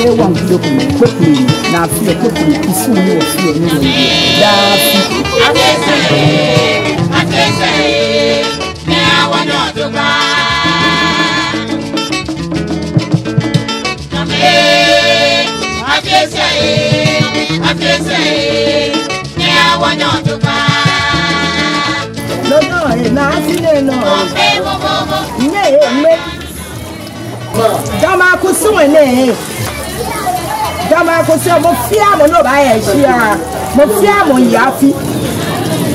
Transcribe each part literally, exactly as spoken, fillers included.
Ewa ŋkpokpoi, ŋkpokpoi, ni afeɔ ŋkpokpoi, kusum ni wɔfeɔ ni wɔyeɔ daa afi. Nɔ nɔ, ee, ni afi nɛɛ nɔ, ee. Nɛɛ, ee, mɛi. Gamɛi akusum nɛ. Gamɛi akusum, mɔ fɛɛ mɔ ni baa yɛ shia. Mɔ fɛɛ mɔ yɛ afi.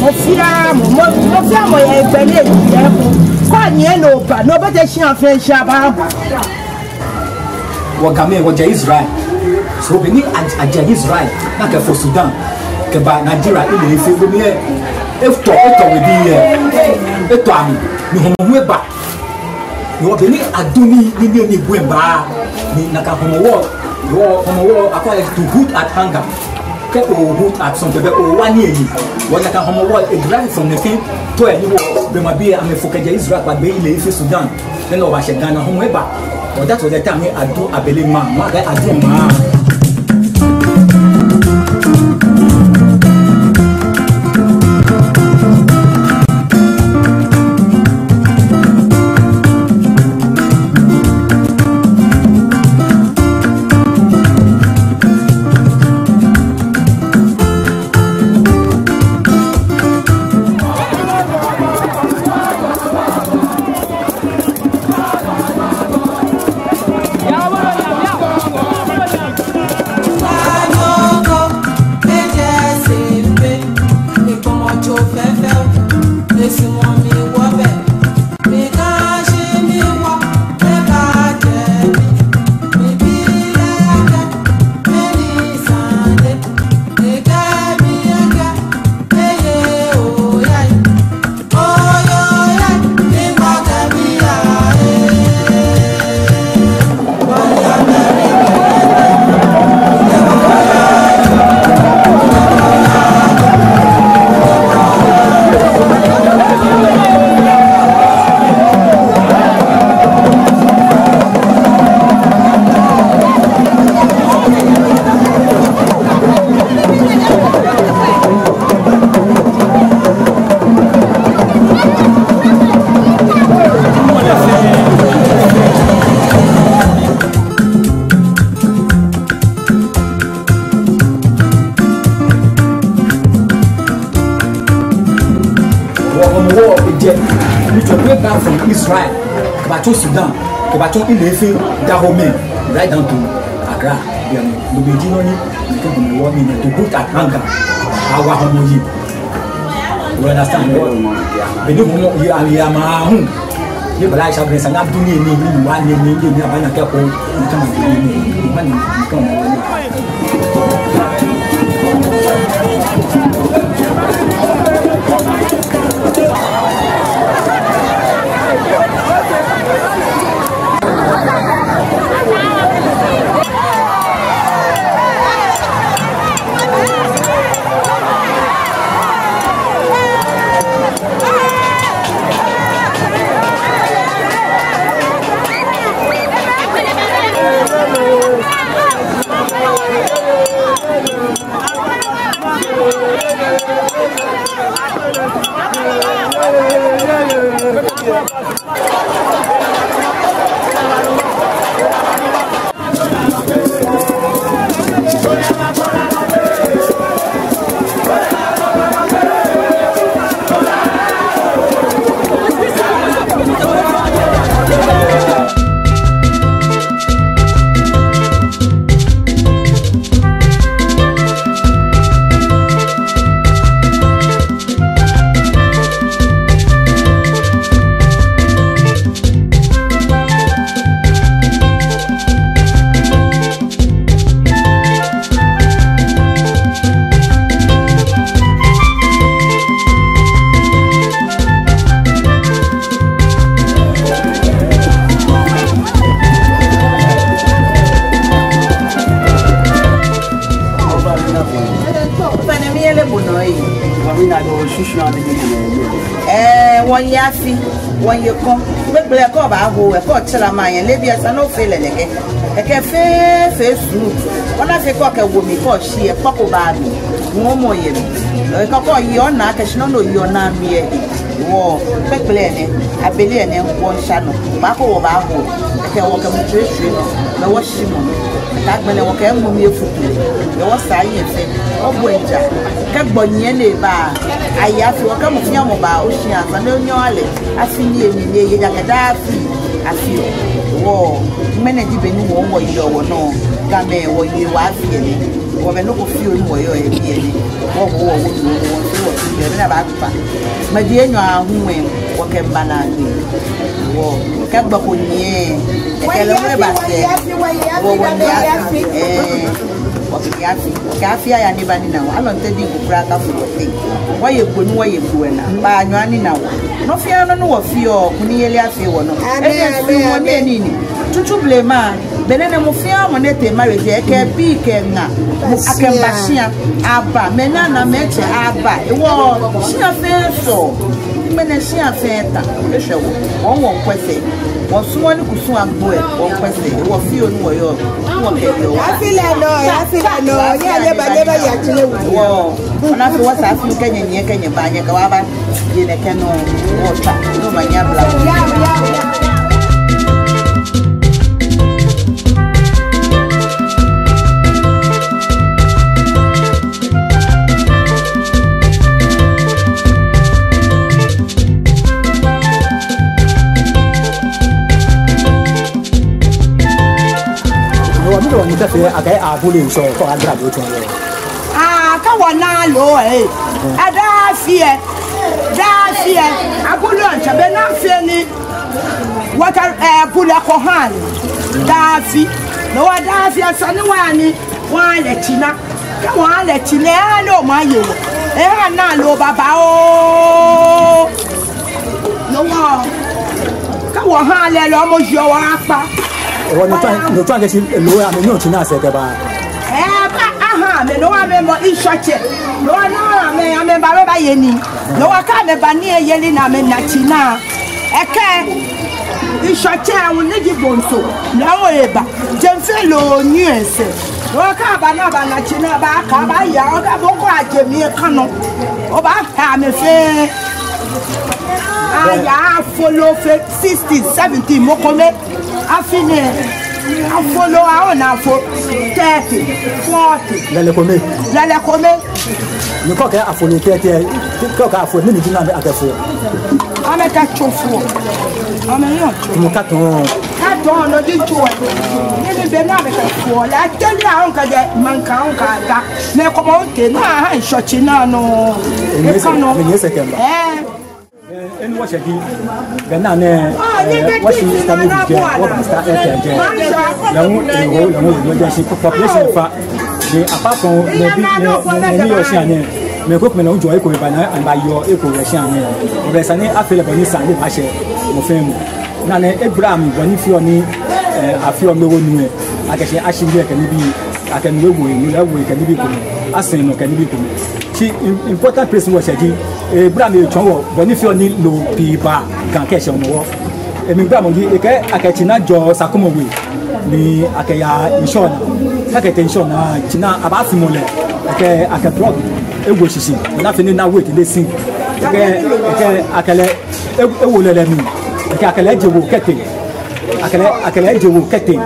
Mɔ fɛɛ mɔ, mɔ, mɔ fɛɛ mɔ yɛ gbɛ ni eji yɛ ko. Kɔ nyɛ nɔ ba, nɔ bɛ te shia fɛɛ shia ba. Wɔ Gamɛi, wɔjɛ Israel. So be ni a, ajɛ Israel, ni akɛfo Sudan kɛba Nigeria, ile ife, be ni e, etɔ, etɔ webii yɛ. Etɔ amɛ, ni Hɔmɔwɔ hu eba. Ni wɔ be ni adu nii, nii, nii, nii bu eba. Ni nakai Hɔmɔwɔ, wɔ Hɔmɔwɔ, akɔ lɛ to hoot at hunger. Kɛ o hoot at something, be o wa ni eyi. Wɔ nakai Hɔmɔwɔ, e derive from the thing. Tɔ ɛ ni wɔ, be ma bi amɛfo kɛjɛ Israel kɛba be ile ife Sudan. Then wɔbashɛ Ghana, Hɔmɔwɔ eba. But that was the time ni adu abele ŋmaa, ŋmaa kɛ adu ŋmaa. Wɔ Hɔmɔwɔ ejɛ, ni tsɔ way back from Israel, kɛbatsɔ Sudan, kɛbatsɔ ile ife, Dahomey, right down to Accra. Yɛ nɔ, no be ji nɔ ni, ni kɛ Hɔmɔwɔ ni, ni to hoot at hunger. Awa Hɔmɔ yi. You understand? Be ni Hɔmɔ yi, ayi ama hu. Ni bala isha bɛn sa na du nii, nii, nii, wa nii, nii, nii, nii, aba na kɛ ko, ni kama nii, nii, nii, nii, nii, nii, nii, nii. Fɛnɛ mi yɛlɛ bo nɔ ye. Ɛɛ, wɔyɛ afi, wɔyɛ kɔ. Kpekple lɛ kɛ obaaho, kɛ otsara maŋ lɛ, leebi esa ni ofee lɛ nɛkɛ. Ekɛ fɛɛ fɛɛ sunu. Ona fɛɛ kɛ okɛwo mli kɛ oshi lɛ, kpɔ ko baa mli. Ŋɔɔmɔ yɛ mli. Ekɛ kɛ oyi ona, kɛ shi nɔ ni oyi ona mli lɛ. Wɔ, kpekple lɛ nɛ, abele lɛ nɛ, wɔmiisha nɔ. Baa ko wɔbaaho. Ekɛ wɔkɛ mu tswee tswee nɔ. Bɛ wɔshi mɔ nɔ. Kɛ agbɛnɛ wɔkɛ mɔ mli efutu. Bɛ wɔsaa yɛ fɛɛ. Wɔbɔi ja. Kɛ gbɔ nyiɛ lɛ ba. Ayi afi wɔkɛ mɔ fɛɛ mɔ baa oshia. Esa ni onyɔ ale. Afi ni emi ni eye nyakɛ daa afi, afi oo. Wɔ, ŋmɛnɛ ji be ni wɔ, wɔyeɔ wɔnɔ, Gamɛi wɔyeɔ wɔ afi lɛ nɛ. Wɔbɛ nɔ ko fioo ni wɔyɔɔ yɛ biɛ nɛ. Wɔ, wɔ, wɔ, wɔ, wɔ, wɔ, wɔ, wɔ, wɔ, wɔ, wɔ, wɔ, wɔ, wɔ, wɔ, wɔ, wɔkɛ mba na gbe. Wɔ, kɛ gbɔ ko nyiɛ, ekɛ lɛ ŋmɛ ba sɛɛ. Wɔ, wɔ, ni afi, ɛɛ, wɔkɛ afi, kɛ afi aya ni eba nina wɔ. Alɔnte diŋ ko kwraa kafo wɔteŋ. Wɔye gbo ni wɔye gbo lɛ naa. Baanyɛ anina wɔ. Nɔ fɛɛ nɔ ni wɔfeɔ, kunimyeli afee wɔnɔ. Amɛɛ, amɛɛ, amɛɛ. Tsutsu blema. Be nɛɛ nɛɛ mɔ fɛɛ mɔ ni etee marriage lɛ, ekɛ bii kɛ ŋa, mɔ akɛ mba shia, aba, mɛi ni ana amɛtsɛ aba, ewɔ, shia fɛɛ sɔ, ŋmɛnɛ shia fɛɛ ta, eshwɛ wɔ, wɔ wɔmiikwɛ sɛɛ, wɔsumɔɔ ni kusum agbo lɛ, wɔmiikwɛ sɛɛ, ewɔ fioo ni wɔyɔɔ, ni wɔkɛyeɔ wɔ. Afi lɛ nɔ, afi lɛ nɔ, ni ale ba, ni eba ya tile wu. Ewɔ, ona fɛɛ wɔsaa afi kɛ nyɛ, nyɛ kɛ nyɛ ba, nyɛkɛ wɔ aba. Yɛ nɛkɛ nɔ, wɔta, no ma nyɛ abla. Wɔ mi dɔ ni ta fɛɛ, akɛ abule sɔ, kɔ adra do tɔn yɛ. Aa, kɛ wɔna loo lɛ. Daa afi lɛ. Daa afi lɛ. Abule ŋtsɛ be ni afi lɛ ni. Wɔkɛ, ɛɛ, bulɛ ko ha lɛ. Daa afi. No hewɔ daa afi lɛ esa ni wɔya ni wɔha lɛ tsina. Kɛ wɔha lɛ tsina lɛ, ehaa lɛ omanye wɔ. Ehaa naa loo babaoo. No hewɔ kɛ wɔha lɛ lɛ, mɔ ji wɔ akpa. Ewɔ, no tsɔɔ, no tsɔɔ akɛ shi loo lɛ amɛnyɛɔ tsina sɛɛ kɛba. Ɛɛ, ba aha amɛ, no hewɔ amɛmɔ ŋshɔ tsɛ. No hewɔ naa amɛ, amɛba, amɛbaye nii. No hewɔ kɛ amɛba nii lɛ yeli ni amɛna tsina. Ekɛ ŋshɔ tsɛ wu ni ji bonso. No hewɔ eba. Jeŋ fɛɛ loo nyiɛ sɛɛ. No hewɔ kɛ aba ni abana tsina, aba kɛ abaya, okɛ bo ko aje mli lɛ kã nɔ. Obaha amɛ fɛɛ. Aya afo loo fɛɛ sixty, seventy, mɔ kome. Afi nɛɛ, afo loo, awo naa afo thirty, forty. Lɛlɛ kome. Lɛlɛ kome. Ni kɛ okɛɛ afo loo thirty, kɛ okɛɛ afo, mɛni ji nɔ ni akɛfoɔ? Amɛkɛtsoɔ fo. Amɛyɔɔ tso. Mu katɔŋ. Katɔŋ nɔ ji tso. Ni be ni amɛkɛfoɔ lɛ, atɛli awo kɛjɛ maŋ kɛ maŋ kɛga. Mɛi komɛi tee ni aha ŋshɔ tsina nɔ. Ekã nɔ. Mɛni esa akɛ mba? Ɛɛ. Ɛɛ, eni wɔshɛ ji, Ghana nɛɛ, ɛɛ, wɔshi Stanley Vijay, wɔba Star F M jɛ. Lɛ hu, eho, lɛ hu, eho, jɛ shi population fa. Ni apart from, mɛi bi, mɛi, mɛi, mɛi ni yɔɔ shia nɛɛ, mɛi komɛi lɛ hu jɔɔ eko eba ni, amɛba yɔɔ eko yɛ shia nɛɛ. Ɔbɛ esa ni afee lɛ bɔ ni esa ni eba shɛ, mɔ fɛɛ mɔ. Naa nɛɛ, egbala mli bɔ ni feɔ ni, ɛɛ, afeɔ mɛi wo nu lɛ. Akɛ shi ashi lɛ kɛ nibii, akɛ nu lɛ wo, nu lɛ wo kɛ nibii komɛi. Asɛŋ nɔ kɛ nibii komɛi. Shi im-, important place wɔshɛ ji, egbala mli etsɔɔ wɔ, bɔ ni feɔ ni loo pii baa Ga kɛshɛ Hɔmɔwɔ. Emli gbalamɔ ji, ekɛɛ akɛ tsina jɔ Sakumɔ We, ni akɛya ŋshɔ naa. Kɛ akɛtee ŋshɔ naa, tsina abaafimɔ lɛ, ekɛ, akɛ block ewo shishi, ni afee ni ena weight ni esi. Ekɛ, ekɛ, akɛ lɛ, e-, ewo lɛlɛ mli, ekɛ, akɛ lɛ eje wo kɛtee. Akɛ lɛ, akɛ lɛ eje wo kɛtee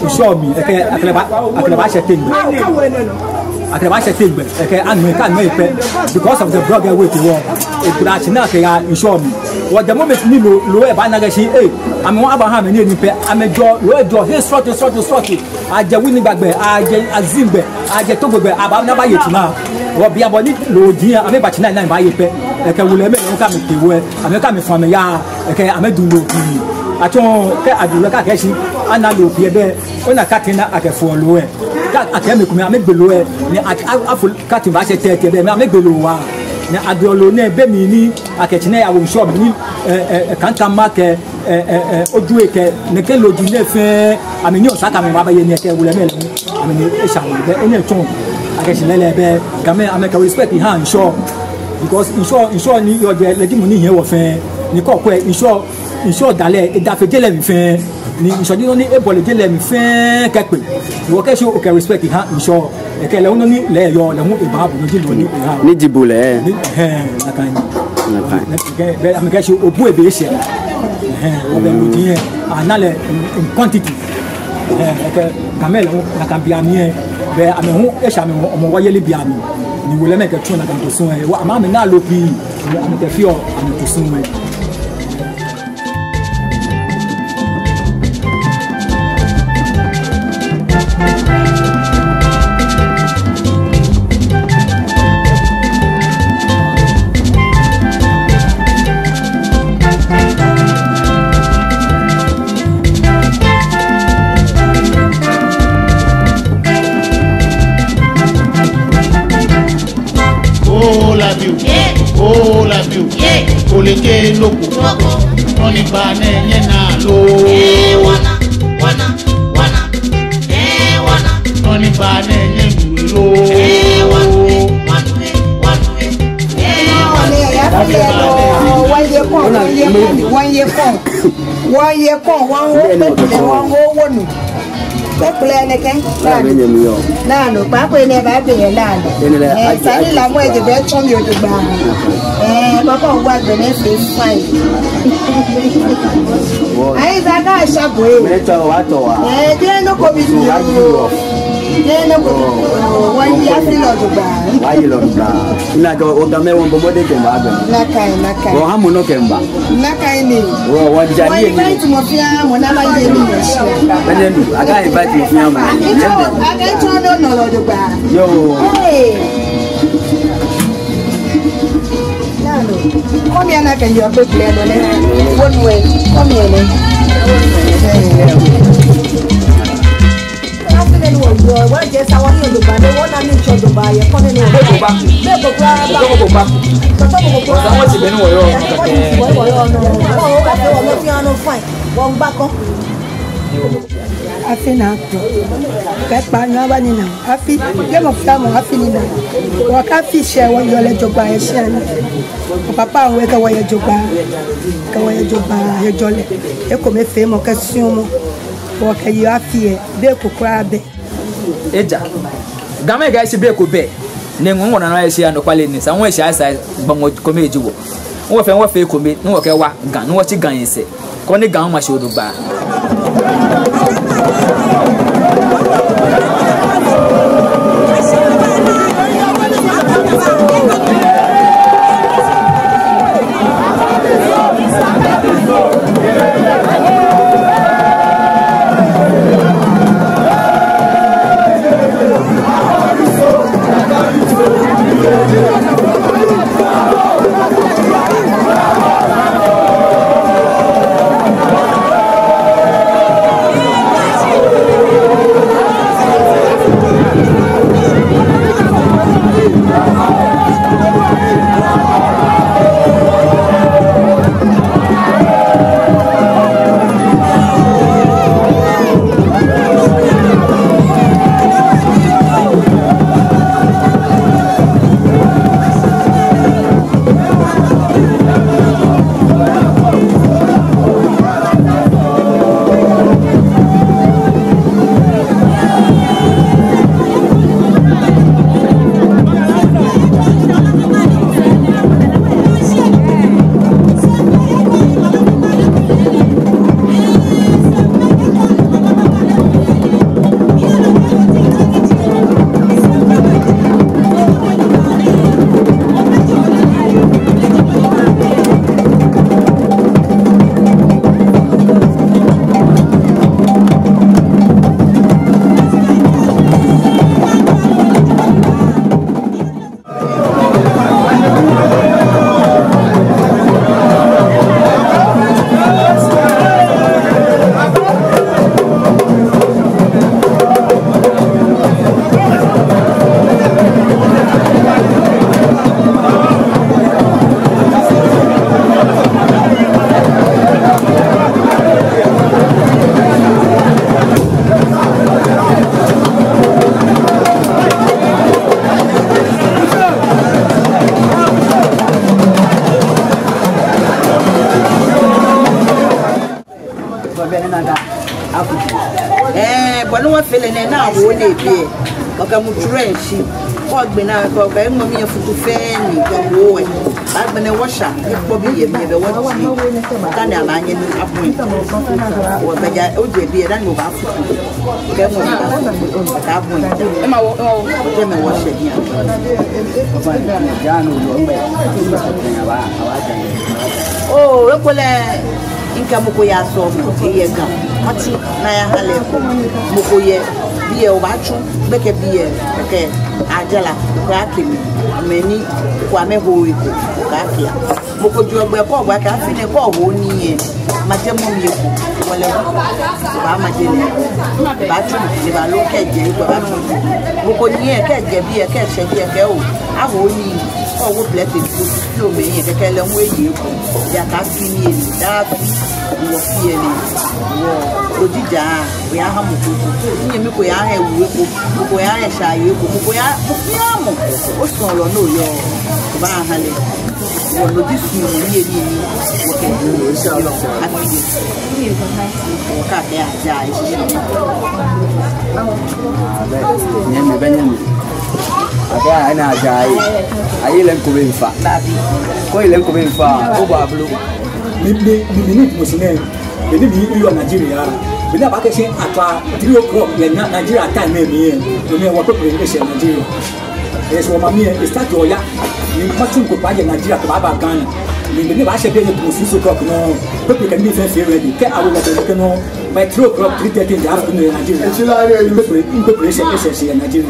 ŋshɔ mli, ekɛ, akɛ lɛ ba, akɛ lɛ baashɛ teŋgbɛ. Akɛ lɛ baashɛ teŋgbɛ, ekɛ anu, ekɛ anu epɛ. Because of the block lɛ weight wɔ, egbala tsina kɛya ŋshɔ mli. Wɔ the moment ni loo, loo lɛ baana akɛ shi, eh, amɛ hu abaha amɛ nii ni pɛ, amɛjɔ, loo lɛ jɔ, he srɔto, srɔto, srɔto. Ajɛ wini gbagbɛ, ajɛ azin gbɛ, ajɛ togbo gbɛ, aba ni abaye tsina. Wɔ bianɛ bɔ ni loo ji, amɛba tsina ni amɛbaye pɛ. Ekɛ wulɔmɛi lɛ hu kɛ amɛtee wɔ, amɛkɛ amɛfã amɛya, ekɛ amɛdu loo pii. Atsɔ kɛ adu loo kɛ akɛ shi, ana loo pii bɛ, ona kɛtee ni akɛfoɔ loo lɛ. Kɛ akɛ mɛi komɛi, amɛgbe loo lɛ, ni a, a, afo kɛtee baashɛ tɛtɛ bɛ, amɛgbe loo waa. Ni agbeɔ loo nɛɛ be mli ni akɛ tsina yawo ŋshɔ mli ni, ɛ, ɛ, ɛ, kanta ma kɛ, ɛ, ɛ, ɛ, odu ekɛ, nɛkɛ loo ji nɛɛ fɛɛ, amɛnyɛɔ esa akɛ amɛbaye nii kɛ wulɔmɛi lɛ hu. Amɛnii eshɛ amɛ bɛ, enɛ tsɔɔ akɛ shi lɛlɛ bɛ, Gamɛi amɛkɛ respect ha ŋshɔ. Because ŋshɔ, ŋshɔ ni yɔɔ jɛi lɛ ji mɔ ni hiɛ wɔ fɛɛ, ni kɛ okwɛ ŋshɔ, Ŋshɔ da lɛ, eda fe je lɛ mli fɛɛ. Ni ŋshɔ ji nɔ ni ebɔle je lɛ mli fɛɛ kɛkpe. Wɔkɛɛ shi okɛ respect ha ŋshɔ. Ekɛ lɛ hu nɔ ni lɛ yɔɔ lɛ hu ebaabu nɔ ji nɔ ni eha. Ni ji bo lɛ. Ni, ɛhɛɛ, nakai ni. Nakai. Ni, kɛ, bɛ, amɛkɛɛ shi obu ebe eshɛ. Ɛhɛɛ, obɛ mu ji yɛ. Ana lɛ in, in quantity. Ɛhɛɛ, ekɛ Gamɛi lɛ hu, nakai beiaŋ yɛ. Bɛ amɛ hu, eshɛ amɛ hu, amɛwayeli beiaŋ. Ni wolɛmɛi kɛ tsu nakai kusum yɛ. Wa, amɛ, amɛna loo pii. Amɛ, amɛkɛfeɔ amɛkusum yɛ. Oh, la biu. Yeah. Oh, la biu. Yeah. Koleke loko. Loko. Nɔ ni ba nɛ nyɛnaa lo. Eh, wɔna, wɔna, wɔna. Eh, wɔna. Nɔ ni ba nɛ nyɛnuuu lo. Eh, wɔnu, wɔnu, wɔnu. Eh, wɔnu. Wɔye kɔŋ, wɔye kɔŋ, wɔye kɔŋ. Wɔye kɔŋ, wɔwo kpekple, wɔwo wonu. Kpekple nɛkɛ. Naa nɔ, kpaako enɛ baabe yɛ naa nɔ. Ɛɛ, sani lamɔ eje bɛ tsɔ mi ojogbaŋŋ. Ɛɛ, bɔkɔ wa gbɛ nɛ fee fine. Ayi, sa ka sha bo ye. Mɛ tɔ wa tɔ wa. Ɛɛ, je nɔ ko bi mi o. Je nɔ ko bi mi o. Wɔyi afi lɛ ojogbaŋŋ. Wɔyi lɛ ojogbaŋŋ. Ina ka o Gamɛi wɔbɔ mɔdɛŋ kɛmiiba gbɛ. Nakai, nakai. Wɔha mɔ nɔ kɛmiiba. Nakai ni. Wɔ, wɔja ni. Wɔ invite mɔ fɛɛ mɔ ni aba ye ni yɛ shi. Mɛni nu, aka invite mɔ fɛɛ mɔ. Aka tsɔ nɔ nɔ lɛ ojogbaŋŋ. Yoo. Hey. Naa nɔ. Come here, na kɛ yɔ kpekple nɔ nɛ. Wonu ɛ. Come here nɛ. Hey. Afi nɛɛ ni wɔyɔɔ, wɔjɛ sa wɔnyɛ ojogbaŋŋ, ni wɔna ni tsɔ ojogbaŋŋ yɛ kɔne nɛɛ. Be ko ba. Be ko kwraa ba. Be ko ba. Be ko kwraa. Wɔsa mɔ ti be ni wɔyɔɔ. Wɔyɔɔ nɔ. Wɔba fɛɛ wɔmɔ fɛɛ nɔ fine. Wɔmiiba kɔ. Afi naa tɔ. Kɛ kpa nyɔ aba ni na. Afi. Yɛ mɔ fɛɛ mɔ afi ni na. Wɔkɛ afi shɛ wɔyɔɔ lɛ jogbaŋŋ yɛ shia nɛɛ. Papa wɛ kɛ wɔye jogbaŋŋ. Kɛ wɔye jogbaŋŋ yɛ jɔlɛ. Ekomefeemɔ kɛ suɔmɔ. Wɔkɛ yɔɔ afi yɛ. Be ko kwraa bɛ. Eja. Gamɛi kɛɛ shi be ko bɛ. Ni ŋɔɔ ŋɔɔ nana yɛ shia anɔkwale ni sa ŋɔɔ shia sa gbɔmɔ kome ji wɔ. Ŋɔɔ fɛɛ ŋɔɔ fɛɛ kome ni wɔkɛ wa Ga ni wɔtsi Ga yɛ sɛɛ. Koni Ga ma shi ojogbaŋŋ. Afutu. Ɛɛ, bɔ ni wɔfee lɛ nɛɛ, ni awo lɛ biɛ. Wɔkɛ mu trɔ lɛ shi. Kɛ ogbe naa, kɛ, kɛ eŋmɔ mli lɛ futu fɛɛ ni kɛ wo lɛ. Agbɛnɛ wɔsha, ekpɔ biɛ, biɛ bɛ wɔtsi. Kɛ ni ala nyɛ ni abui. Wɔbɛ ja, ojɛ biɛ, dani wɔbaafutu. Kɛ eŋmɔ mli lɛ, kɛ abui. Ema wɔ, ema wɔ. Ojɛ mɛ wɔshɛ biɛ. Oo, ekolɛ. Mikɛ mɔ ko yɛ sɔɔmɔ, eyɛ Ga, matsu ni ayaha lɛ eko. Mɔ ko yɛ biɛ, obaatsu gbɛkɛ biɛ, kɛ ajala, kɛ akɛ mi, mɛni, kɛ amɛho eko, kɛ akɛ. Mɔ ko jɔ gbɛ kɔ, obaakɛɛ afi nɛɛ kɛ oho nii lɛ, majɛ mɔ mli eko, wɔlɛ, obaamajɛ lɛ, obaatsu, obaalo kɛjɛ, obaatsu. Mɔ ko nii lɛ kɛjɛ biɛ, kɛshɛ biɛ, kɛ o, aho nii, kɛ owo plɛte ko, kɛ omɛi lɛ, kɛkɛ lɛ ŋwe ye ko, ya ka Afi ni yeli, daa afi, wɔ fiɛ ni, wɔ, ojija, oyaha mɔ ko ko. Nyɛmi ko yaha ewu ko, mɔ ko yaha eshai ko, mɔ ko ya, mɔ ko ya mɔ. Osɔɔlɔ ni oyɔɔ, obaaha lɛ. Wɔ no ji suɔmɔ ni yeli ni, wɔkɛ, afi. Wɔkɛ akɛ aja, eshishi. Nyɛmi, bɛ nyɛmi. Akɛ aja, ayi lɛ ŋkome mifa. Kɛ oyi lɛ ŋkome mifa, obaablɔ. Mi, mi, mi, mi ni musu nɛɛ, beni miyɔɔ Nigeria, beni abaakɛɛ shi at three o'clock yɛ Ni-, Nigeria time lɛ mli lɛ, no mli lɛ wɔ kpekple ni eshɛ Nigeria. Eshɛ wɔ mami lɛ, e start oya, ni matsu ŋkpakpa yɛ Nigeria kɛba Ghana. Ni beni abaashɛ biɛ yɛ six o'clock nɔ, kpekple kɛ nii fɛɛ fee ready, kɛ awo lɛ kɛ nɔ, by three o'clock, three thirty in the afternoon yɛ Nigeria. Kpekple, kpekple eshɛ, eshɛ, eshɛ yɛ Nigeria.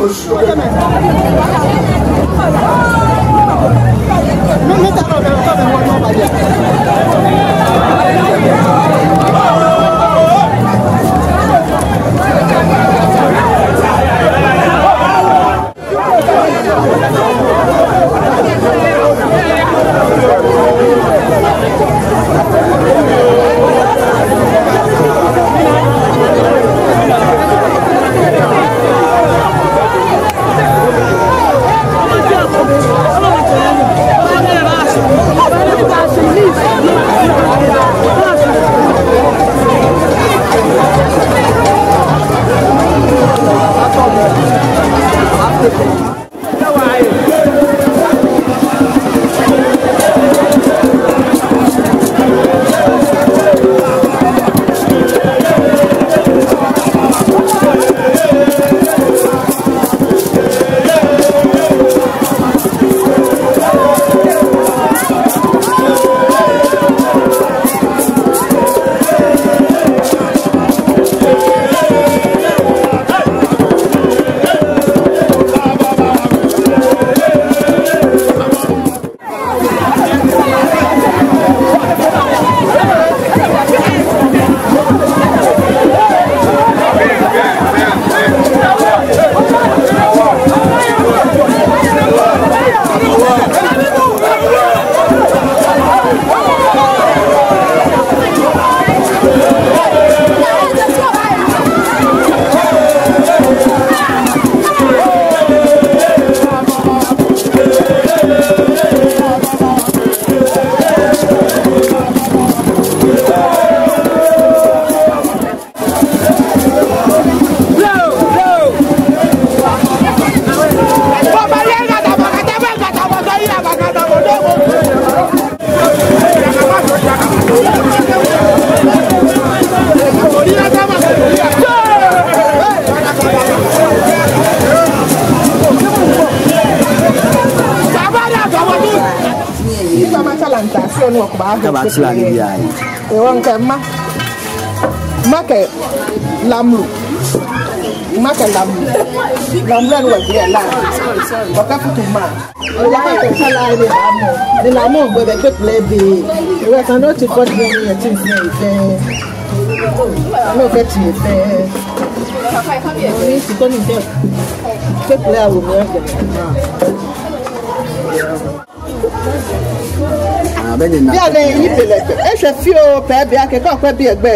Kaba tsila ni bi ayi. Ewa ŋkɛ ma. Makɛ lamlu. Makɛ lamlu. Lamlu ni wɔjie la. Wɔkɛ futu ma. Oya kɛ tsala ni lamlu. Ni lamlu gbɛ bɛ kpekple bi. Ewa sane ni otsi fɔ ni yɛ tsi fɛɛ. Ni okɛ tsi fɛɛ. Ni tsi ko ni tɛ. Kpekple awo mi. Bianɛ yi pelɛ kpɛ. Eshwɛ fioo pɛ bianɛ kɛ kɔ kpɛ biɛ gbɛ.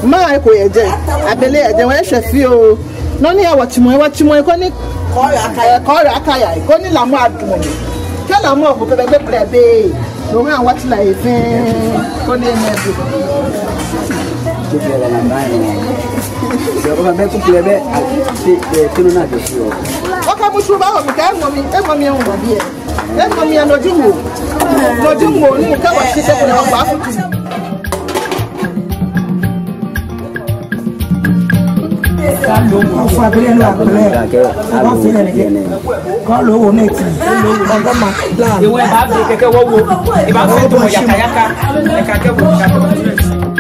Ma eko yɛ jɛi. Abele yɛ jɛi, eshwɛ fioo. Nɔ ni ya wɔtsimɔ, wɔtsimɔ koni kɔɔyɔɔ akaya, koni lamɔ adumɔ. Kɛ lamɔ ko pɛ bɛ kpekple bi. No ha wɔtsila he fɛɛ. Koni ene bi. Bɛ kuku lɛ bɛ, a, te, e, te nɔ ni akɛfeɔ. Okɛ mutsu baawo mi kɛ eŋmɔ mi, eŋmɔ mi eŋmɔ biɛ. Eŋmɔ mi no ji ŋoo. No ji ŋoo ni okɛ wa shi te ko na wa futu. Ofa bele lo abele. Ofa bele lo. Kɔlɔ wo nɛɛ ti. Ɔgbɛ ma. Ewe ba be kɛkɛ wo wo. Eba fee to yakayaka. Kɛkɛ wo yakayaka.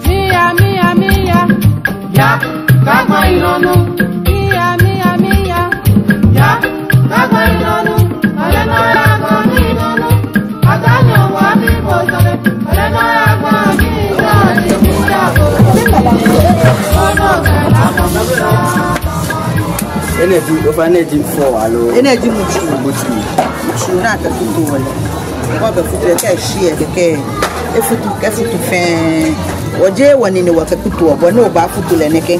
Mia, mia, mia. Ya, kagba ilonu. Mia, mia, mia. Ya, kagba ilonu. Alema ya kagba ilonu. Atanyo wa mi bosale. Alema ya kagba ilonu. Enɛ ji, ofainɛ ji fɔ aloo? Enɛ ji mutsu. Mutsu. Mutsu ni akɛfutu wɔ lɛ. Kɛ obaafutu lɛ, kɛ eshi lɛ kɛkɛ, efutu, kɛ efutu fɛɛ. Wɔjɛ wɔ nine wɔkɛfutuɔ, bɔ ni obaafutu lɛ nɛkɛ.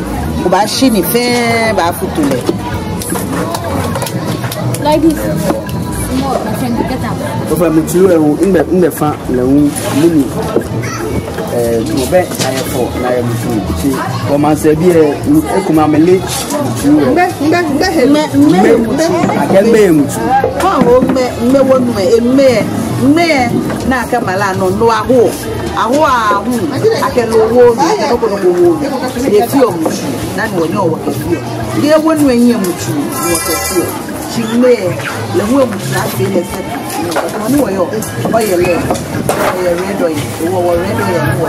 Obaashi nii fɛɛ baafutu lɛ. Like this. Small, my friend, get up. Ofainɛ mutsu lɛ hu, ŋmɛ, ŋmɛ fa lɛ hu, mɛni, e, mɔ bɛ ayɛ fɔ ni ayɛ mutsu. Shi, wɔmaŋsɛɛbii lɛ, ekomɛi amɛleee mutsu lɛ. Ŋmɛ, ŋmɛ, ŋmɛ he. Ŋmɛ, ŋmɛ he mutsu. Akɛ ŋmɛ he mutsu. Kɔɔ ŋmɛ, ŋmɛ wonu lɛ, ŋmɛ, ŋmɛ, ni akɛ mala nɔ, no aho, aho ahu, akɛ loo wo, akɛ nɔ ko nɔ ko wo, ni efeɔ mutsu, dani wɔnyɛɔ wɔkɛfeɔ. Ni ewo nu ehiɛ mutsu, ni wɔkɛfeɔ. Shi ŋmɛ, lɛ hu emutsu afee lɛ sɛ. Mɔ ni wɔyɔɔ, ɔyɛ lɛ, ɔyɛ rɛdɔ yɛ, wɔ, wɔ rɛdɔ yɛ, wɔ.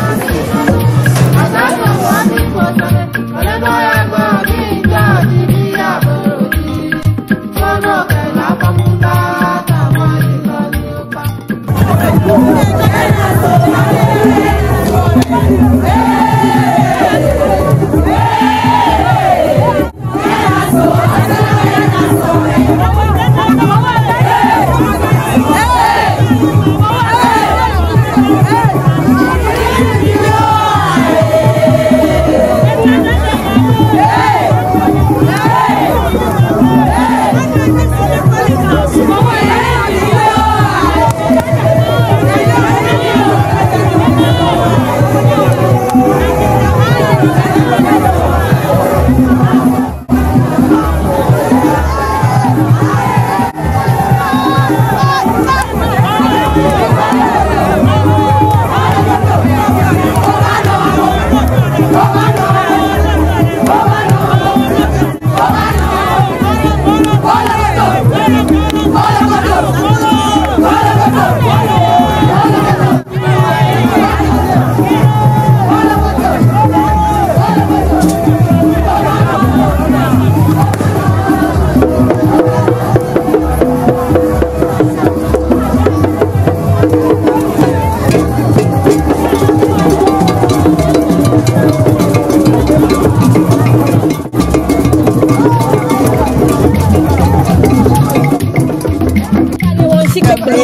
Wɔshi kpekple.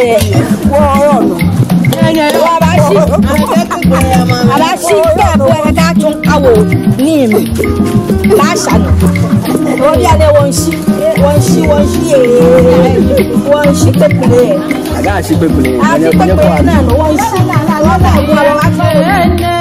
Wɔ, wɔ, wɔ. Wɔ, abaashi. Abaashi kpekple, kɛkɛ atsu awo nii mli. Baasha nɔ. Wɔ bianɛ wɔshi, wɔshi, wɔshi, ee. Wɔshi kpekple. Akɛɛ ashi kpekple. Ashi kpekple naa nɔ, wɔshi naa, naa, naa, naa, naa, naa.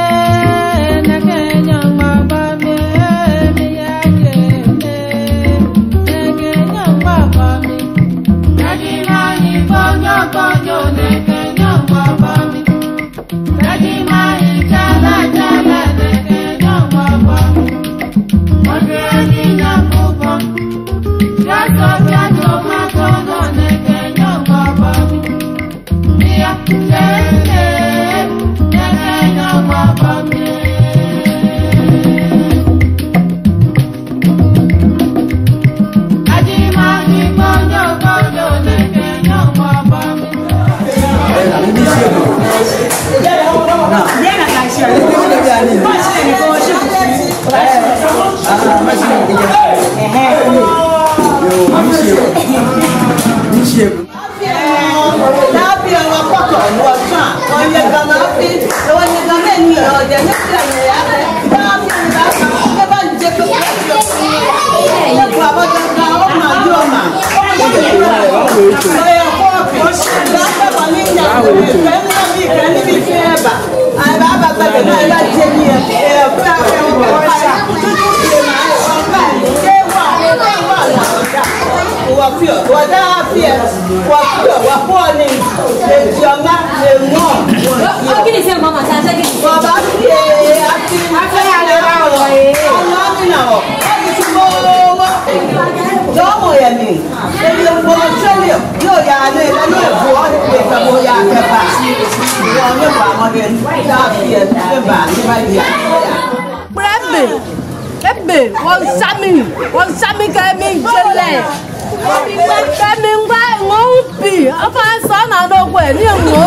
Kpɛlɛ be, ebe, wɔsha mi, wɔsha mi kɛ mi jɛlɛ. Kɛ mi ŋgba ŋɔɔ pi, afa sɔ na no kwɛ, ni ŋɔɔ.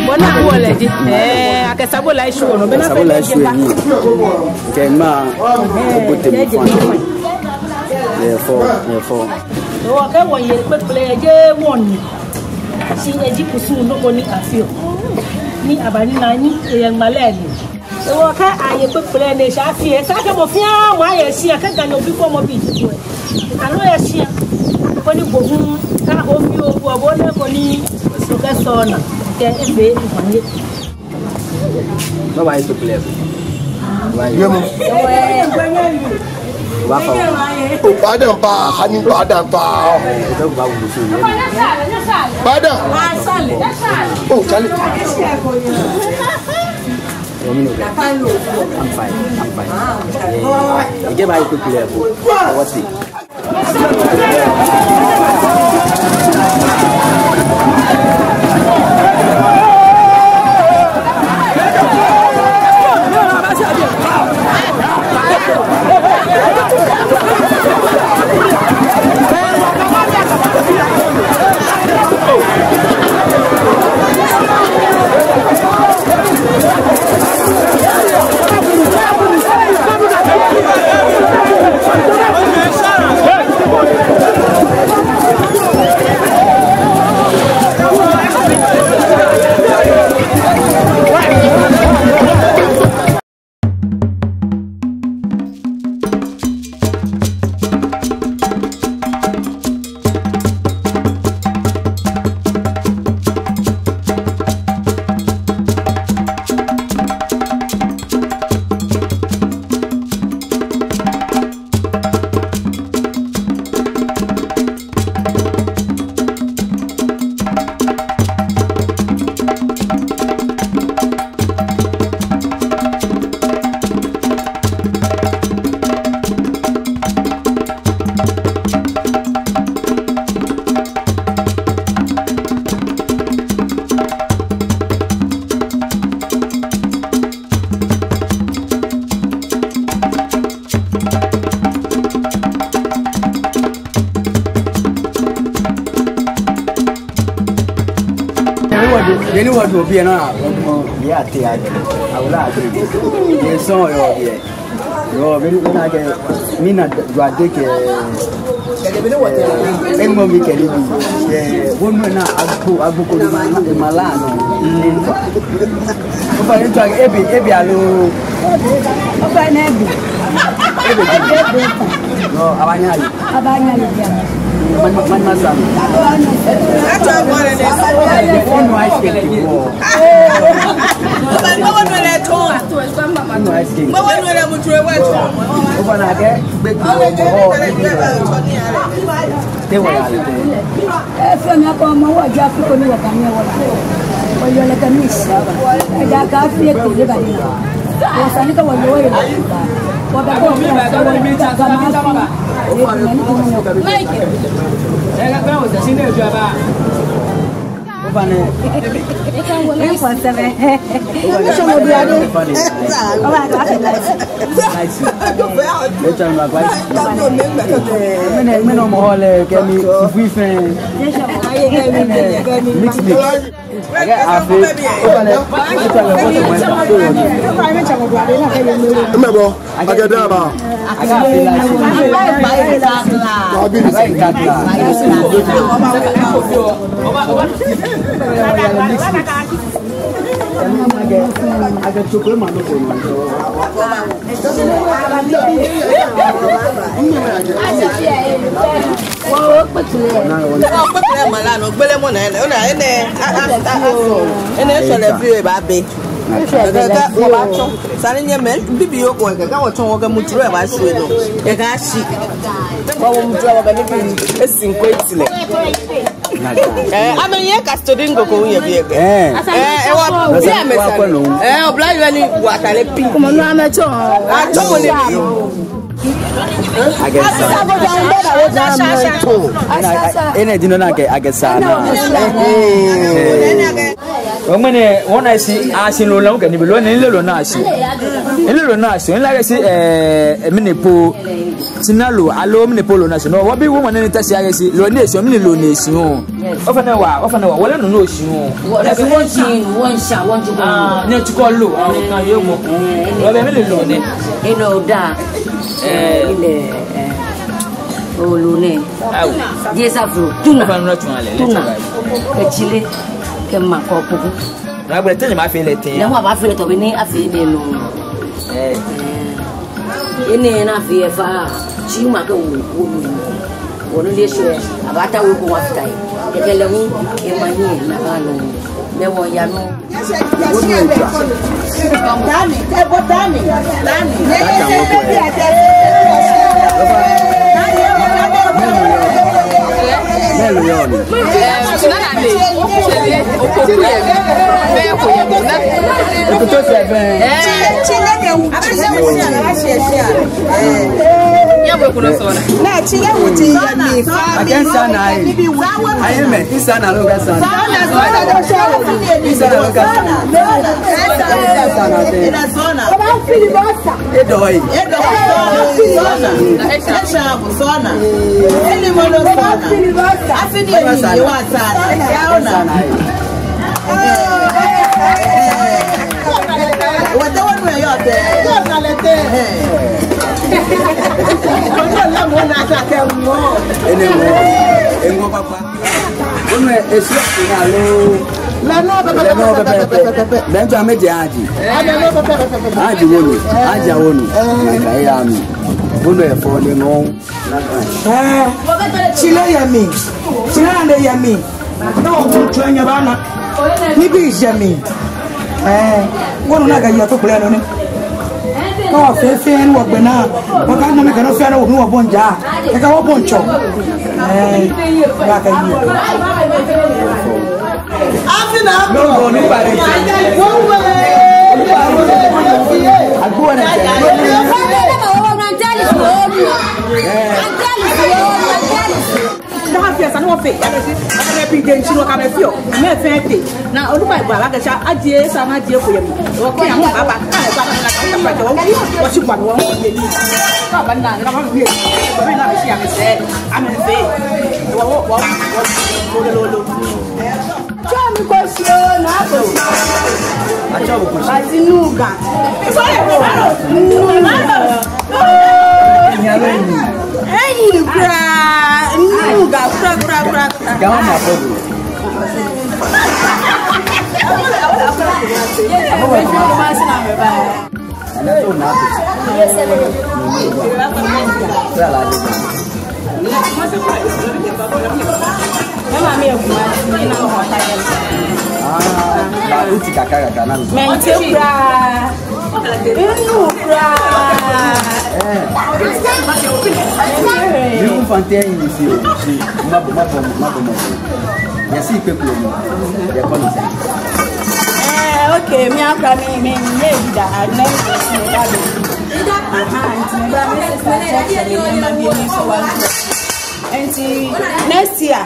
Bɔ ni awo lɛ ji. Ɛɛ, akɛ sabo la esu nɔ. Sabo la esu nɔ. Kɛ ma, ebo te mi fɔ. Yɛ fɔ, yɛ fɔ. Ewɔ kɛ wɔye kpekple yɛ je wɔnii. Shi eji kusum nɔ ko ni afeɔ. Ni abanina ni eyɛ ŋmalɛ ni. Ewɔ kɛ aye kpekple ni esa fee, esa kɛ mɔ fɛɛ mɔ aye shia kɛ Ganyo bi ko mɔ bi ji ko. Aloo yɛ shia. Koni bo hu, kɛ ofee o, bo lɛ koni okɛ sɔ na. Kɛ efee, efee. Baba, it's a play. Yemo. Wafa. O, badan pa, hani badan pa. Badan. O, Charlie. I'm fine. I'm fine. Yeah. You get my quick level. What's it? Yɛ ni wɔdu, yɛ ni wɔdu biɛ nɛɛ, yɛ ate ake, awula ake, yɛ sɔŋŋ yɔɔ biɛ. Yɔɔ, beni, beni akɛ, mina duade kɛ, eh, eŋmɔ mi kɛ nibii, eh, wonu na agbo, agbo ko ni ma, ma la nɔ. Ofainɛ, ebi, ebi aloo. Ofainɛ ebi. Ebi. Ebi, ebi. Yɔɔ, abanyɛ ale. Abanyɛ ale biɛ. Mani, mani masa. Wonu ice cream wɔ. Wonu ice cream. Ofainɛ akɛ, gbɛ, gbɛ, gbɛ, gbɛ. Te wɔ ya le te. Efee mi akɛ mɔ wɔ ja fi ko ni wɔkanyɛ wɔ la. Wɔyɔɔ lɛ kɛ mishi. Ejaakɛ afii etee lɛ ba ni. Wɔsane kɛ wɔyɔɔ wɔyɛ. Wɔbɛ ko wɔbɛ ko wɔbɛ ko. Like. Mix, mix. Akɛ afee, ofainɛ, ofainɛ, mɛɛ bɔ, akɛ dã ba. Akɛ afee lɛ. Abi ni. Akɛ, akɛ tsoko ma nɔ ko. Kpekple mala nɔ, gbele mɔ nɛɛ, ona, enɛ, a, a, a, a, enɛ, eshwɛ lɛ fioo, ebaabe. Kɛkɛ, kɛkɛ, wɔbaatsɔ. Sani nyɛmɛi, bibioo ko, kɛkɛ, wɔtsɔ, wɔkɛ mutsuru, ebaashwie nɔ. Kɛkɛ, ashi. Wɔwo mutsuru, wɔkɛ nibii, esi ŋkɔ eti lɛ. Ɛɛ, amɛyɛ Castel Domingo ko yɛ biɛ. Ɛɛ. Ɛɛ, ɛwɔ, bi amɛ sa. Ɛɛ, oblayoo ni wɔ atale pink. Kɔmɔ nɔ amɛtsɔ. Atsɔ mɔ nɛ bi. Akɛ sa. Enɛ ji nɔ ni akɛ, akɛ sa naa. Ɛɛ. Ŋmɛnɛ, wɔna shi, ashi loo lɛ, wɔkɛ nibii loo nɛɛ, loo lɛ naa shi. Loo lɛ naa shi, ŋlɛ akɛ shi, ɛɛ, mɛni po. Tsina loo, aloo mɛni po loo naa shi. No, wɔbi woman nɛɛ ni ta shi akɛ shi, loo ni eshi, mɛni loo ni eshi o. Ofainɛ wa, ofainɛ wa, wɔlɛ nɔ ni oshi o. Wɔlɛ shi wɔnshi, wɔnsha, wɔnshi. Ah, ni etukɔ loo, ah, okan yɛ mɔ. Ɛɛ, wɔbɛ mɛni loo nɛ. Enɔ da. Ɛɛ, ɛɛ, oloo nɛ. Awo. Jeee safro, tuna. Ofainɛ tuna lɛ, tuna. Kɛ tsile, kɛ mako kpokpo. Naa gbɛ tɛ ni mafee lɛ tɛŋŋ. Naa mɔ baafee lɛ tɔ bi ni afee lɛ nɔ. Ɛɛ. Enɛ naa fee fa. Shi ma kɛ wo, wo, wo. Wɔ nɔ ni eshwɛ, abaata wo ko wa fita yi. Kɛkɛ lɛ hu, ema nyiɛ, naa ba nɔ. Mɛɛ wɔya nɔ. Dani, ebo Dani, Dani. Mɛɛ loo yɔɔ ni. Ɛɛ, nana ni. Okoku yɛ mli. Mɛɛ ko yɛ mli. Ekoto sɛɛ fɛɛ. Ɛɛ. Nyɛ bo ko nɔ sɔɔna. Akɛ nsa naa yi. Ayɛ mɛɛ, nsa naa loo kɛ sa naa. Nsa naa loo kɛ sa naa. Nsa naa loo kɛ sa naa. Edɔ yi. Edɔ sɔɔna. Esha sɔɔna. Fili mɔ loo sɔɔna. Afini emi ni wa sa. Yaona. Wɔte wɔnu yɛ otɛ. Enɛ mɔ. Eŋɔ papa. Onu ɛ, esu ɛ, alo. Lɛ nɔ pɛpɛpɛ. Lɛ nɔ pɛpɛpɛ. Lɛ nɔ amɛjɛ aji. Aji wonu. Aji wonu. Nakai ya mi. Onu ɛ fɔ lɛ nɔ. Ɛɛ, tsile yɛ mli. Tsile naa yɛ mli. Ni wɔku tsɔ nyɛbaana. Nibii yɛ mli. Ɛɛ, wonu naa kɛ yɛ kpokple nɔ nɛ. Kɛ wɔfee fɛɛ ni wɔgbɛ naa, wɔkamɔ mɛi kɛ nɔ fɛɛ ni wɔnu wɔbɔi ja, kɛkɛ wɔbɔi tsɔ. Ɛɛ, wɔkɛ yi. Afina. Nɔ ko ni bare. Agbo na. Daa fɛɛ sani wɔfee, ya bɛ si, ya bɛ bi den tsi nɔ ka bɛ fio, mɛi fɛɛ tee. Naa, olu ba ba kɛ sa, ajie sa naa ajie ko yɛ mli. Okɛ ya mɔ baba, ka lɛ baba naa ka ta pa jɔ, wɔ, wɔ si ba wɔ, wɔ ye ni. Ka ba naa, naa ba ye. Ba naa bɛ si ya bɛ sɛɛ, amɛfee. Wɔ, wɔ, wɔ, wɔ, lo, lo, lo. Tsɔ mi ko shi oo, naa ko shi. Atsɔ bo ko shi. Ati nuga. Nuga. Eyi kura. Nuga kura, kura, kura, kura. Gama ma ko. Mɛni kura? Enu kura. Ni ku fante yi ni si o. Mabɔ, mabɔ, mabɔ, mabɔ. Yɛ si kpekple mɔ. Yɛ kɔ ni sɛ. Ɛɛ, okay, mi akura mi, mi, mi eda, a, mi, mi eda do. Aha, nti mi ba mi sister church ni mi ma bi mi so wa. Nti next year.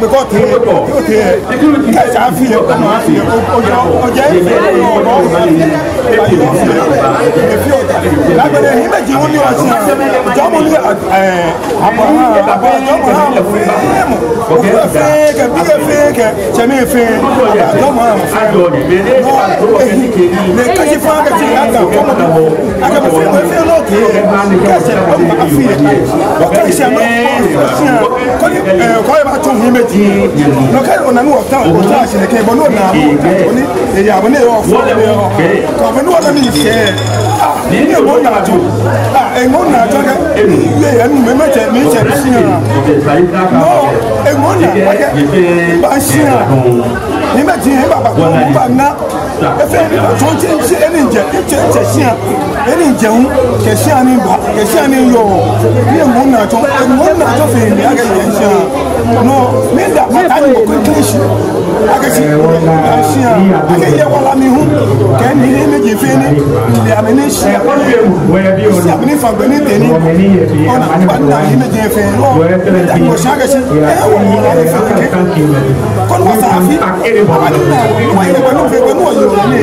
gbɛ kɔ tɛ, o tɛ. Kɛ sa afi yɛ, kɛ ma afi yɛ, o, o, o, o jɛ, o, o, o, o, afi yɛ, o jɛ. Agbɛnɛ hiɛmɛji hu ni wɔshia, jɔɔmɔ ni, ɛ, abɔ, abɔ, jɔɔmɔ ha mɔ fɛɛ mɔ. Ofe fɛɛ kɛ, bi fɛɛ kɛ, tsɛmɛi fɛɛ, jɔɔmɔ ha mɔ fɛɛ. Nɔ, ehi, ni kɛji fa kɛji ya ta, kɔmɔ, akɛ mɔ fɛɛ mɔ fɛɛ nɔ kɛ, kɛ sɛ, o ma afi yɛ. Okɛ sɛ nɔ, shia, koni, ɛ, koni ebaatsu hiɛmɛji. Nɔ kɛ ona ni wɔta, wɔta shi nɛkɛ, bɔ ni ona, koni, eya, bɔ ni yɔɔ, fɔ, bɔ ni yɔɔ. Kɛ bɔ ni wɔna ni shɛ. Ah, ni mɔ naa jɔ. Ah, emɔ naa jɔ kɛ. Yɛ, yɛ, mi, mi, mitsɛ, mitsɛ, shia. Nɔ, emɔ naa, akɛ, ba shia. Ni mɛi ji, eba, ba, ba, na. Efee ni ba tsɔ, tsɛ, tsɛ, eni jɛ, tsɛ, tsɛ shia. Eni jɛ hu, kɛ shia ni ba, kɛ shia ni yɔɔ. Ni emɔ naa jɔ, emɔ naa jɔ fɛɛ ni, akɛ yɛ shia. Nɔ, miida akɛ ni mɔ ko kɛ shi. Akɛ shi, shia, akɛ yɛ wala mli hu. Kɛ ni hiɛmɛji fɛɛ ni, lɛ amɛ ni shia. Shia mli ni fa gbɛ ni tɛ ni. Ona, ba na hiɛmɛji fɛɛ. Nɔ, miida mɔ shi akɛ shi, ɛ, wɔ wala mli fɛɛ kɛ. Koni wɔsa afi, aba ni na, ni wɔye gbɛ ni fɛɛ, gbɛ ni wɔye ni.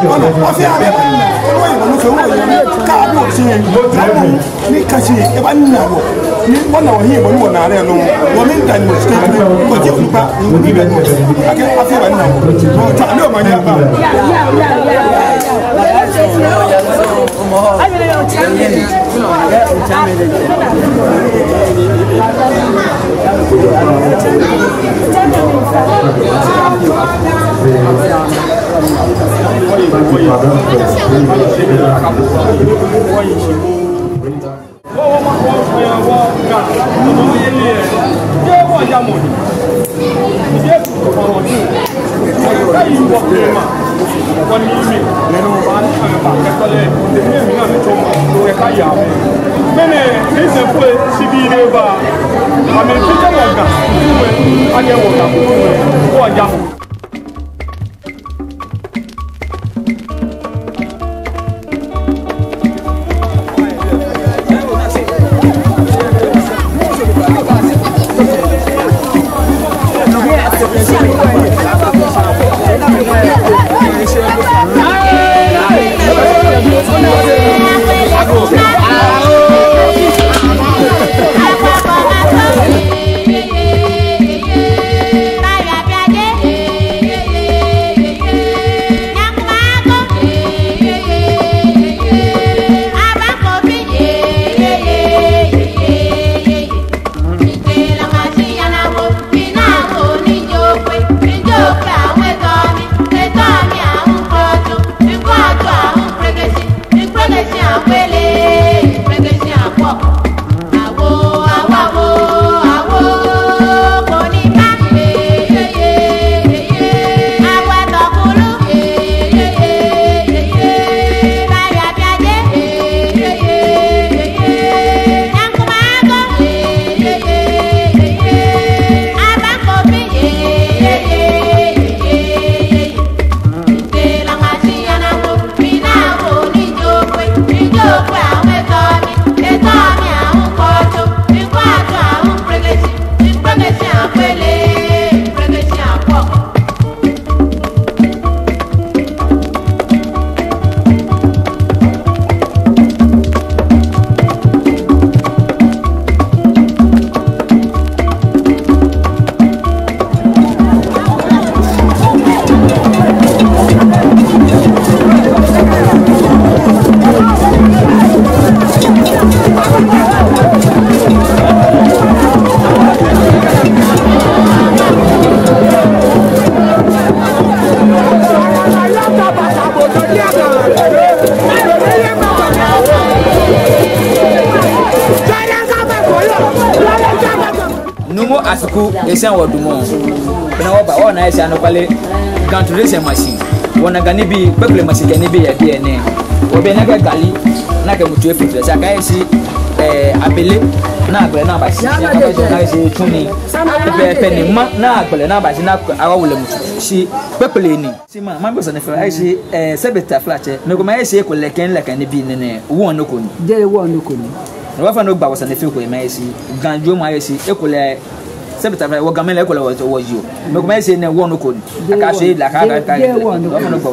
Ona, afi amɛ, koni wɔye gbɛ ni fɛɛ, wɔye ni. Kaabi oshi, ni kɛ shi, eba ni na wɔ. Ni wɔna wɔhiɛ bɔ ni wɔna lɛ nɔ. Wɔmiida ni mɔ shi kɛ kɛ. Kɔ je kpa. Ni bɛ ni mɔ shi. Akɛ afi eba ni na wɔ. Nɔ ta ni o ma nya ba. Esa wɔdamɔ. Bɔ ni wɔba, wɔna akɛ anɔkwale Ga tradition machine. Wɔna Ga nibii, kpekple machine kɛ nibii yɛ biɛ nɛɛ. Wɔbɛ nakai gali, nakai mutu efite. Esa akɛ shi, eh, abele, ni agbele ni abashi. Ni abashi, ni abashi tuni. Pɛpɛɛpɛ ni ma, ni agbele ni abashi, ni awo lɛ mutu. Shi kpekple ni. Shi ma, mabi bo sane fɛɛ, akɛ shi, eh, sɛbe taflatsɛ, mɛi komɛi akɛ shi ekolɛ kɛ lɛ kɛ nibii nɛɛ nɛɛ, wɔŋ nɔ ko ni. Jeee wɔŋ nɔ ko ni. Ni wɔfɛɛ ni wɔgba wɔsane fɛɛ ko, mɛi akɛ shi, Ga jɔɔmɔ akɛ shi, ekolɛ, sɛbe taflatsɛ, wɔ Gamɛi lɛ ekolɛ wɔ, wɔyɔɔ. Mɛi komɛi akɛ shi nɛɛ wɔŋ nɔ ko ni. Jeee wɔŋ nɔ ko ni.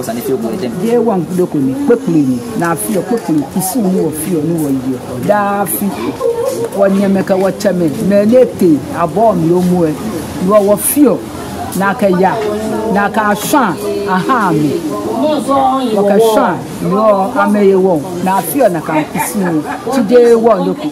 Jeee wɔŋ nɔ ko ni. Kpekple ni, ni afi kpekple ni wɔfeɔ ni wɔyɔɔ. Daa afi, wɔnyɛmɛi kɛ wɔtsɛmɛi, mɛi ni tee abɔ mli omɔ ɛ, ni wɔ, wɔfeɔ. Ni akɛya, ni akɛshwã aha amɛ. Wɔkɛshwã, ni wɔ amɛye wɔŋ, ni afeɔ nakai kusum. Shi jeee wɔŋ nɔ ko.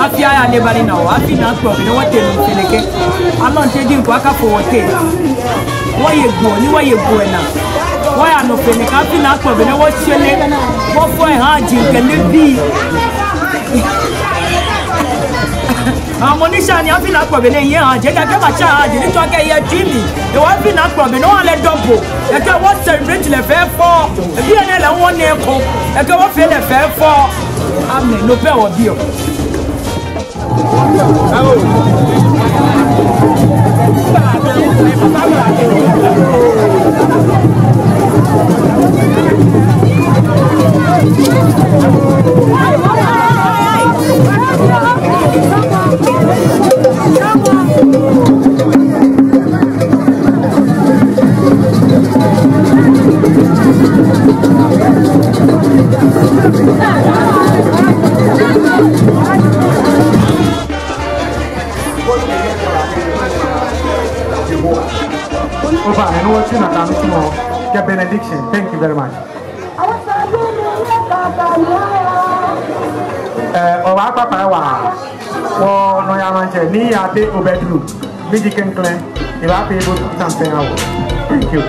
Afi aya ni eba ni ena wɔ, afi ni akpɔ be ni wɔtee nɔ fɛɛ nɛkɛ. Alɔnte diŋ ko akafo wɔtee. Wɔye gbɔ, ni wɔye gbɔ ena. Wɔya nɔ fɛɛ nɛkɛ, afi ni akpɔ be ni wɔshɛre. Wɔfɔ ehaaji kɛ nibii. Amɔ ni sha ni afi ni akpɔ be ni yɛ haaji, ejaakɛ eba sha haaji, ni tsɔɔ akɛ yɛ jimi. Ehewɔ afi ni akpɔ be ni wɔha lɛ double. Ekɛ wɔ celebrate lɛ fɛfɛo. Ebi ene lɛ wɔnɛ ko. Ekɛ wɔ fɛɛ lɛ fɛfɛo. Amen. No pɛ wɔbiɔ. Oba, enu wɔ ti na kanu ti mɔ kɛ benediction. Thank you very much. Eh, oba papa wa. Wɔnɔyaa maŋtsɛ ni yatee obedru. Miji klɛŋklɛŋ, ebaa pay bo something awo. Thank you.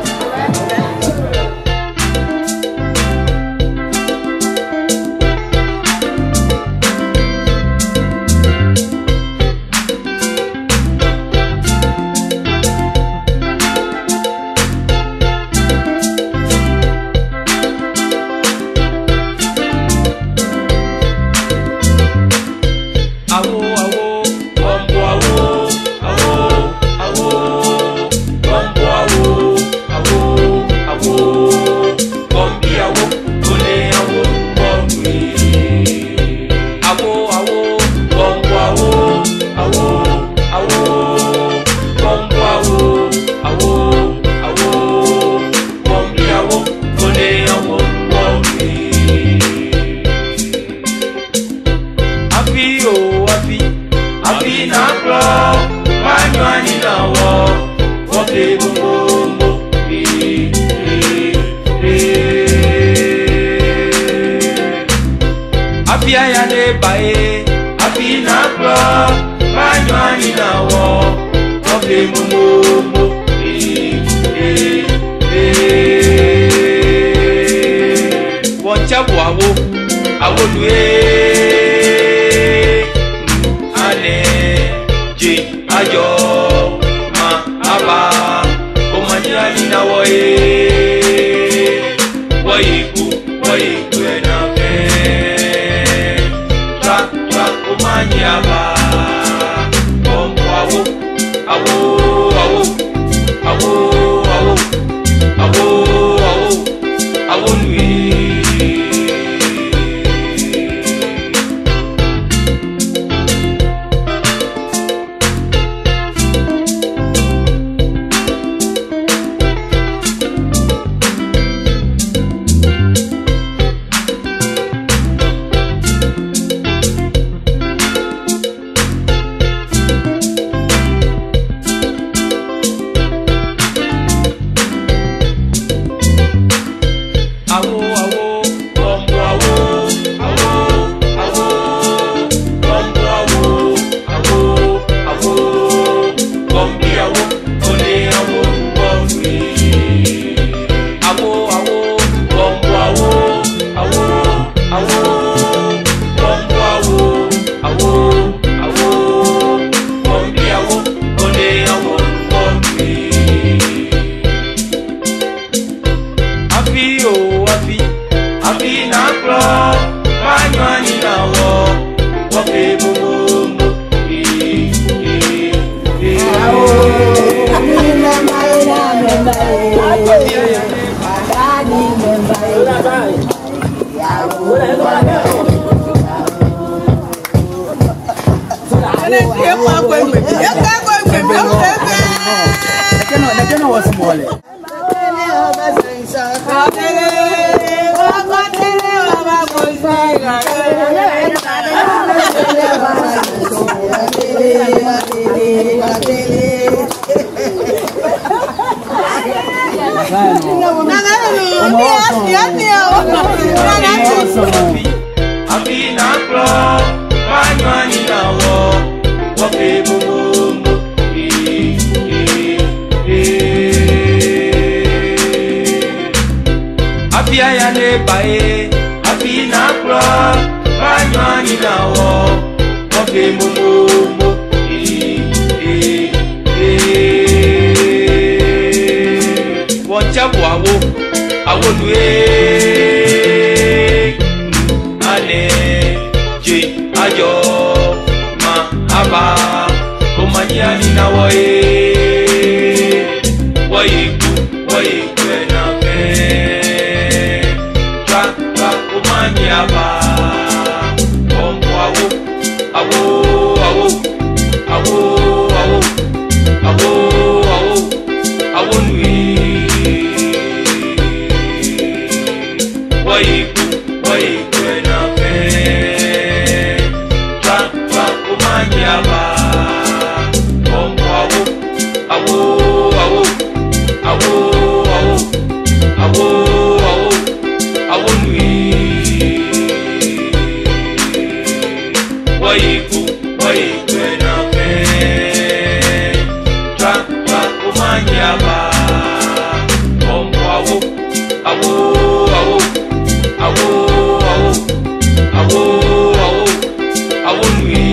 Awo, awo, wɔmbo awo, awo, awo, wɔmbo awo, awo, Afi aya ni eba ee, afi naa kpɔ, maanyɔ ni ana wɔ, wɔfee momomo, ee, ee, ee. Wɔŋtsɛ bo awo, awo nu ee, anɛ, je, ajɔ, ma, aba, omanye ni ana wɔ ee, wɔyi ku, wɔyi ku ena fɛɛ. Tswa, tswa, omanye aba. Wɔŋbɔ awo, awo, awo, awo, awo, awo, awo, awo nu ee. Awo, awo, wɔŋbɔ awo, awo, awo, wɔŋbɔ awo, awo, awo, wɔŋbi awo, koni awo, wɔŋbi. Awo, awo, wɔŋbɔ awo, awo, awo, wɔŋbɔ awo, awo, awo, wɔŋbi awo, koni awo, wɔŋbi. Afi oo, afi, afi naa kpɔ, maanyɔ ni ana wɔ, wɔfee momomo, ee, ee, ee. Afi naa kpɔ, maanyɔ ni ana wɔ, wɔfee momomo, ee, ee, ee. Afi aya ni eba ee, afi naa kpɔ, maanyɔ ni ana wɔ, wɔfee momomo, ee, ee, ee. Wɔŋtsɛ bo awo, awo nu ee, anɛ, je, ajɔ, ma, aba, omanye ni ana wɔ ee, wɔyi ku, wɔyi ku ena fɛɛ. Tswa, tswa, omanye aba, wɔŋbɔ awo, awo, awo, awo, awo, awo, awo, awo nu ee. Wɔyi ku, wɔyi ku ena fɛɛ. Tswa, tswa, omanye aba, wɔŋbɔ awo, awo, awo, awo, awo, awo, awo, awo nu ee. Wɔyi ku, wɔyi ku ena fɛɛ. Tswa, tswa, omanye aba, wɔŋbɔ awo, awo, awo, awo, awo, awo, awo, awo nu ee.